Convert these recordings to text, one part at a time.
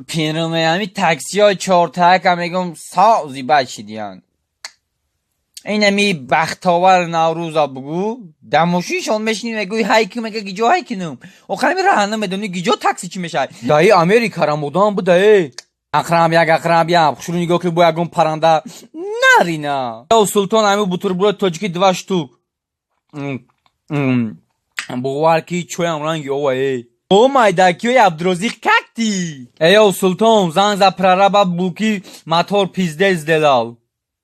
Пирме ҳами таксиҳои чортаяка мегум, сози бачидиян. Инами бахтовар Наврӯза бугӯ, дар мошиншон мешинӣ, мегӯи: «Ҳай ки», мега: «Гиҷо ҳай кинум?» Охир ҳами раҳа намедонӣ, гиҷо такси чӣ мешавад. Даи Америкара модам будае. Ақрам як, ақрам як, хушрӯ нигоҳ ки бо ягон паранда нарина. Султон, ҳами бутерброд тоҷики два штук. Бовар ки чоям ранги овае. О, майдакиёи Абдурозиқ, как ты? Эё, Султон, занг за прораба буки, мотор пиздец делал.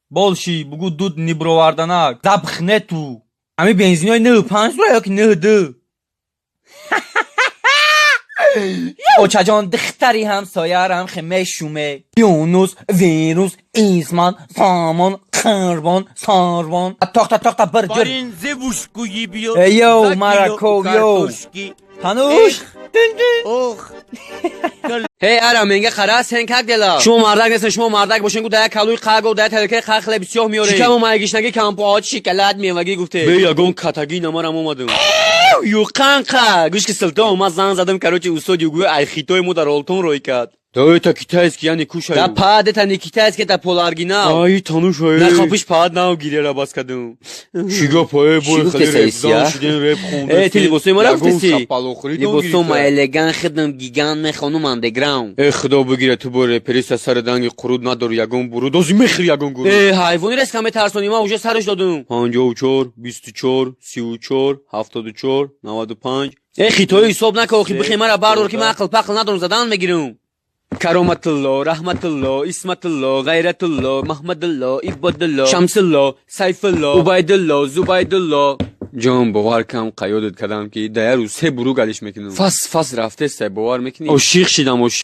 Болши бугу, дуд ниброварданак. Запах нету. Ҳами бензинои 95 дура ёки 92? Очаҷон, духтари ҳамсоярам хе мешуме. Юнус, вирус, Исман, Сомон, Қурбон, Сорбон. Тохта, тохта, бір ҷир. Эйо, Мараков, ё. Тануш. Ох. Эй, ара менга қара, сен как дела? Шумо мардак нестен, шумо мардак бошен, гу дая калуи қаго, дая тарелкаи қа хлеби сиёҳ меорем. Шикаму майгишнагӣ кампоҳот шикалат мевагӣ гуфте. Бе ягон катагӣ намарам омадам. Юқанқа! Гӯш ки, Султон, ман занг задам, короче, устоди гӯ ай хитои мо дар Олтон рой кард. Да это китайский, я не кушаю. Да пад, это не китайский, это полуоригинал. Ай, тануш, ай. На хапиш пад нав гирера бас кадум. Чӣ гап, ай, бой хеле рэпзан шудем, рэп хонда. Э, ти либосои мара гуфтеси? Либосо ма элеган хидам, гигант мехонум андеграунд. Э, худо бигира, ту бо репериста сари данги қуруд надори ягон буруд, ози мехӯри ягон гуруд. Э, ҳайвони резка метарсони, ман уже сараш додум. 54, 24, 34, 74, 95. Э, хитои ҳисоб нака, охи бихе мара бардор, ки ман ақл пақл надорам, задан мегирам. Кароматулло, Раҳматулло, Исматулло, Ғайратулло, Маҳмадулло, Ибодулло, Шамсулло, Сайфулло, Убайдулло, Зубайдулло. Ҷон, бовар кам, қаёдат кардам, ки да як рӯз се буруг алиш мекунам. Фас фас рафтеста, бовар мекунӣ? Ошиқ шидам, ошиқ.